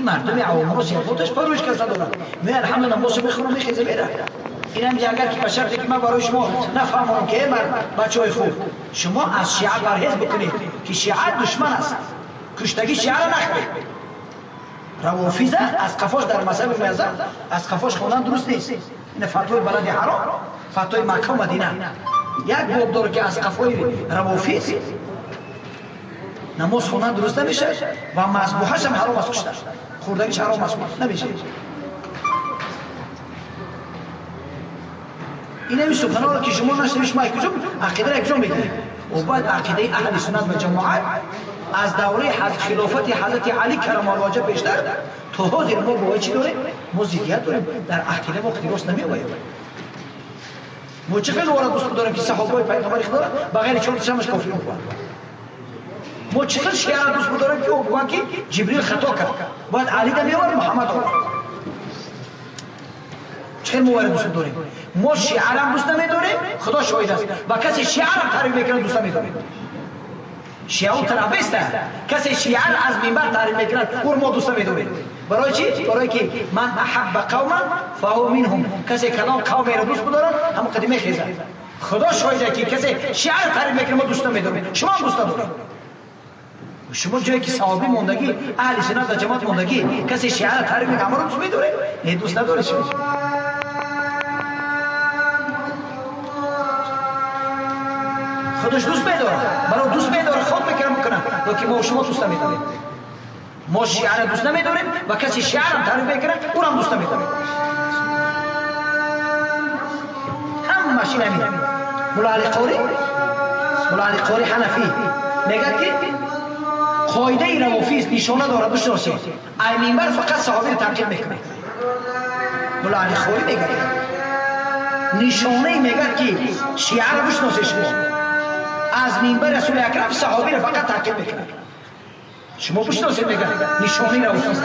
این مردم عوام سیاستش پروش کسا دارن می الحمدلله نماز میخونم میخیزه میره. اینم اگر که به شرطی که من برای شما نفهمونم که مرد بچهای خوب شما از شیعه پرهیز بکنید که شیعه دشمن است، کشتگی شیعه را نخورید. روافیزه از قفاش در مذهب میزه از قفاش خوندن درست نیست. این فتوای بلد حرام، فتوای مکه و مدینه یک باب داره که از قفای روافیز نماز خوندن درست نمیشه و مذبوحش هم حرام است، کشتن خوردگیش حرام است نمیشه. این همین سخنان رو که شما نشنوید شما کجا عقیده را کجا میگیرید؟ و باید عقیده اهل سنت و جماعت از دوره خلافت حضرت علی کرم الله وجهه بیشتر تا حاضر ما با چی داریم؟ ما ضدیت داریم در عقیده، ما اختلاف نمیآید. ما چه خیلی وارد دوست داریم که صحابه پیغمبر خدا بغیر چهار تاشش کافر میکنن. ما چه خیلی شیعه دوست داریم که او بگن که جبریل خطا کرد، باید علی دا میآورد محمد آورد. چه موارد دوست داریم؟ ما شیعه را دوست نمیداریم، خدا شاهد است. و کسی شیعه را تعریف میکنه دوست نمیداریم. شیعه او ترابیست، کسی شیعه را از منبر تعریف میکند او ما دوست نمیداریم. برای چی؟ برای که من احب قوما فهو منهم، کسی کلام قومی را دوست بدارد هم قدیمه خیزد. خدا شاهد که کسی شیعه را تعریف میکنه ما دوست نمیداریم، شما هم دوست ندارید. شما جایی که صحابی موندگی، اهل سنت و جماعت موندگی، کسی شیعه را تعریف میکنه ما رو دوست میداریم؟ نه دوست ندارید شما. خودش دوست میداره، برای دوست میداره خود میکنه میکنه، لیکن ما شما دوست نمیداریم. ما شیعه را دوست نمیداریم و کسی شیعه را تعریف میکنه او را هم دوست نمیداریم. همش این همین. مولا علی قاری، مولا علی قاری حنفی میگه که قاعده روافیز نشانه داره بشناسید. ای منبر فقط صحابی را تنقید میکنه. مولا علی قاری میگه نشانه میگه که شیعه را بشناسید شما. از منبر رسول اکرم صحابی را فقط تعقیب میکنه. شما بشناسید میگه نشانه روافیز.